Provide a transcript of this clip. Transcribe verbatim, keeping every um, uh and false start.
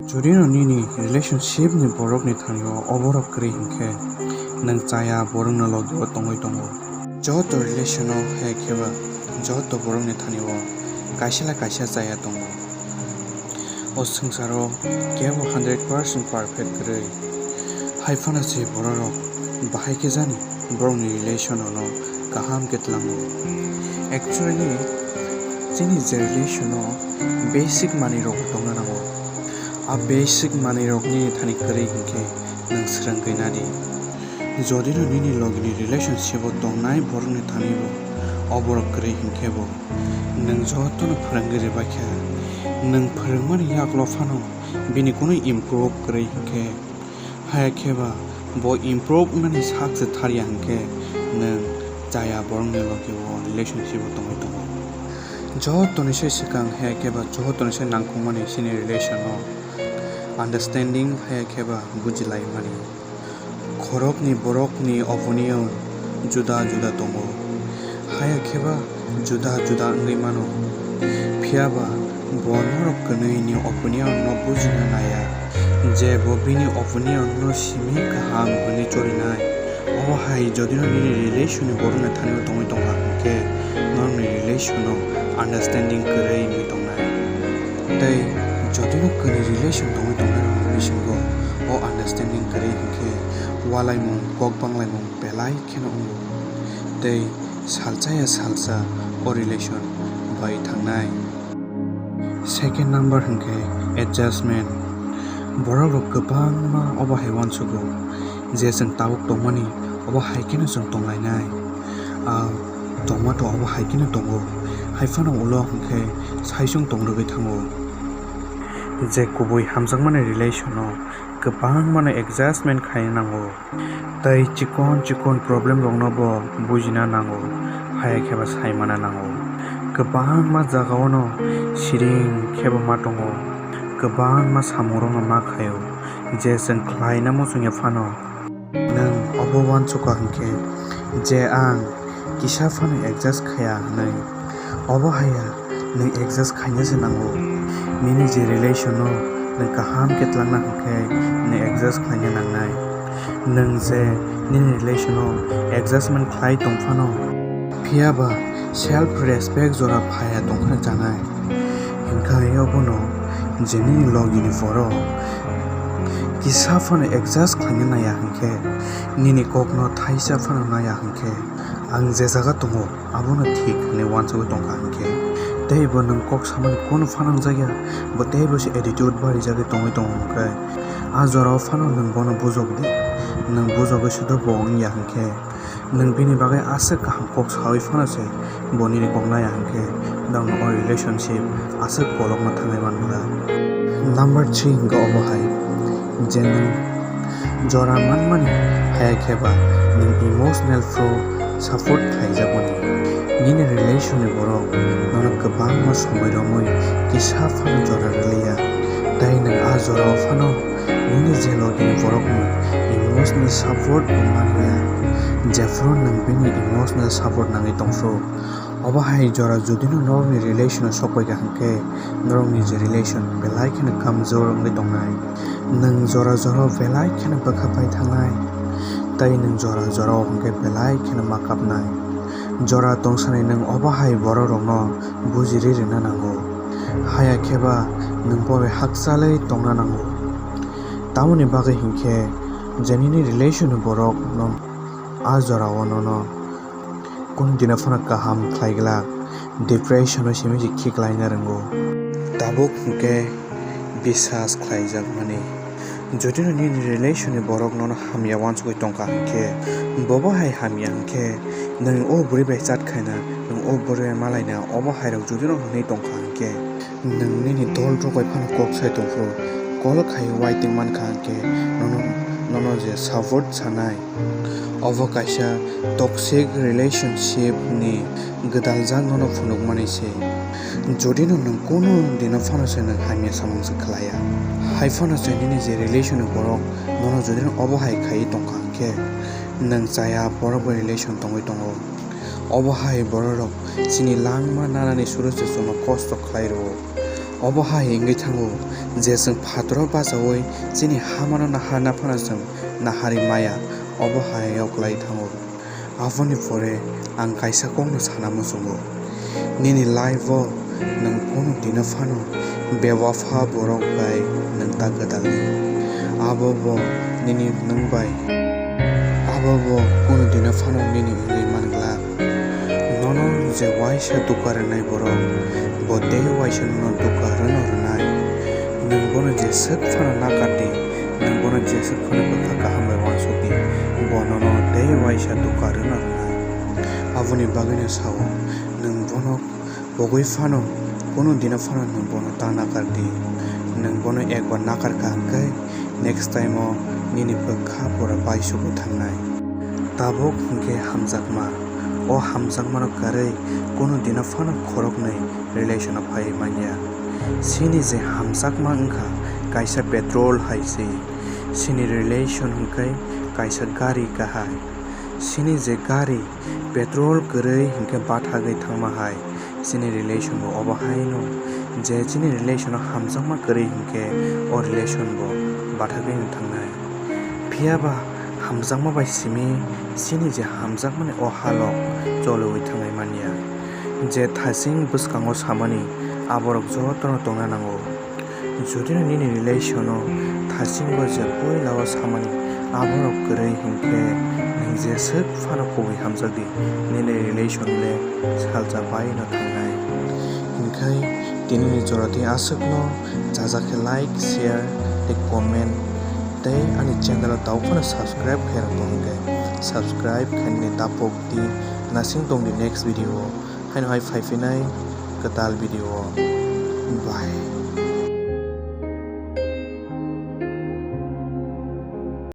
Jodi no nini relationship ni borok ni thani o oborok kwrwi hinkhe, nwng chaya borok no logi o tongwi tongo. Joto relation o hai khe ba joto borok ni thani o kaisa na kaisa chaya tongo. O swngcharo kebo hundred percent perfect kwrwi. Hai phano se bororok bahai khe jani borokni relation-o no kaham khe tlango. Actually, chini je relation-o basic manwirok tongna nango. A basic manwirokni thani kwrwi hinkhe nwng swrwngwi nadi. Jodi no nini logini relationship-o tongnai borokni thani bo o borok kwrwi hinkhe bo nwng jotono phwrwngwi rwbaikha. Nwng phwrwngmani yagulo phano bini kunu improve kwrwi hinkhe, haya khe ba bo improve wngnani sak se thar ya hinkhe, nwng chaya borokni logi o relationship o tongwi tongo. Jotoni se swkang haya khe ba jotoni se nangkukmani chini relation o understanding haya khe ba bujilaimani. Khorokni borokni opinion juda juda tongo, haya khe ba juda juda wngwi mano. Phiya ba bo norok kwnwini opinion no bujina naiya, je bo bini opinion no simi kaham hwnwi chorinai. Obo hai jodi no nini relation ni borok ni thani o tongwi tongkha hinkhe norokni relation no understanding kwrwi wngwi tongnai. Tei jodi no kwnwi relation tongwi tongnai rokni bisingo o understanding kwrwi hinkhe walaimung kok banglaimung belai kheno wngo tei salsa ya salsa o relation bai thangnai. Second number hinkhe adjustment. Borok rok kwbangma obo hai uansugo je chwng tabuk tongmani obo hai kheno chwng tonglainai. Ah, tongma to obo hai kheno tongo. Hai phano ulo hinkhe saichung tongrwgwi thango. Je kubui hamjakmani relation o kwbangmano adjustment khaina nango. Tei chikon chikon problem rokno bo bujina nango, haya khe ba saimana nango. Kwbangma jagao no siring khe bo ma tongo, kwbangma samung rokno ma khaio, je chwng khlaina muchungya phano. Nwng obo uansukha hinkhe je ang kisa phano adjust khaya hwnwi. Obo haya nwng adjust khaina se nango. Nini je relation no nwng kaham khe tlangna hinkhe nwng adjust khlaina nangnai. Nwng je nini relation no adjustment khlai tong phano, phiya ba self respect jora phaya tong phano chanai. Hinkhe obono je nini logi ni borok kisa phano adjust khlaina naiya hinkhe, nini kok no thaisa phano naiya hinkhe, ang je jaga tongo abono thik hwnwi uansugwi tongkha hinkhe, tei bo nwng kok samani kunu phano wngjakya, bo teibo se attitude barijagwi tongwi tongo hinkhe, a jorao phano nwng bono bujok di, nwng bujogwi sudo bo wngya hinkhe, nwng bini bagwi aswk kaham kok saui phano se bo nini kok naiya hinkhe, norokni o relationship aswk kolokno thangwi manbwla. Number three hinkhe obo hai, je nwng jora manmani haya khe ba nwng emotional pro support khlaijakmani. Nini relation ni borok nono kwbangma somoi romwi kisa phano jora rwliya, tei nwng a jorao phano nini je logini borokno emotional support bo manliya, jephru nwng bini emotional support nangwi tongphru. Obo hai jora jodi no norokni relation o sokpaikha hinkhe, norokni je relation belai kheno kamjor wngwi tongnai. Nwng jora jora belai kheno bwkha pai thangnai, tei nwng jora jora o hinkhe belai kheno ma kapnai. Jora tongsanai nwng obo hai borok rokno bujiri rwna nango, haya khe ba nwng bo bai hakchalwi tongna nango. Tamoni bagwi hinkhe je nini relation ni borok no a jora o nono kunu dino phano kaham khlai glak, depression o simi se khiklaina rwngo. Tabuk hinkhe bisas khlaijakmani. Jodi no nini relation ni borok nono hamya uansugwi tongkha hinkhe, bobo hai hamya hinkhe, nwng o bwrwi bai chat khaina, nwng o bwrwi bai malaina, obo hai rok jodi no hwnwi tongkha hinkhe, nwng nini dol rok bai phano kok sai tongphuru, call khai waiting mankha hinkhe, nono, nono je support sanai. Obo kaisa toxic relationship ni gwdaljak nono phunukmani se. Jodi no nwng kunu dino phano se nwng hamya samung se khlaiya, hai phano se nini je relation ni borok nono jodi no obo hai khaiwi tongkha hinkhe, nwng chaya borok bai relation tongwi tongo. Obo hai borok rok chini langma nanani suru se chwngno kosto khlai rwo. Obo hai wngwi thango je chwng phataro bachaui chini hamano naharna phano chwng naharwi maya, obo hai wng klai thango. Aboni pore ang kaisa kokno sana muchungo, nini life-o nwng kunu dino phano bewapha borok bai nwng ta gwdalni. Abo bo nini nwng bai, abo bo kunu dino phano nini wngwi man glak. Nono je waisa dukha rwnai borok, bo tei waisa nono dukha rwno rwnai. Nwng bono jeswk phano nakar di, nwng bono jeswk phano bwkha kaham bai uansuk di, bo nono tei waisa dukha rwno rwnai. Aboni bagwino sao, nwng bono pogwi phano, kunu dino phano nwng bono ta nakar di. Nwng bono ekbar nakar kha hwnkhe, next time-o nini bwkha pura bai sugwi thangnai. Tabuk hwnkhe hamjakma. O hamjakmano kwrwi kunu dino phano khoroknwi relation-o phaiwi manya. Chini je hamjakma wngkha kaisa petrol hai se. Chini relation hwnkhe kaisa gari kahai. Chini je gari petrol kwrwi hwnkhe bathagwi thangma hai. Chini relation bo obo haino, je chini relation o hamjakma kwrwi hinkhe o relation bo bathagwi wng thangnai. Phiya ba hamjakma bai simi chini je hamjakmani o halok choliwi thangnai manya. Je thaching bwskango samani aborok jotono tongna nango. Judino nini relation o thachingo je puila o samani aborok kwrwi hinkhe nwng jeswk phano kubui hamjakdi, nini relation le salsa bai no thangnai. Hinkhe tinini jora tei aswkno chajak khe like, share tei comment tei ani channel o tau phano subscribe khairok tong hinkhe subscribe khainani tapok di. Nasing tongdi next video o, haino hai phaiphinai kwtal video o. Bye.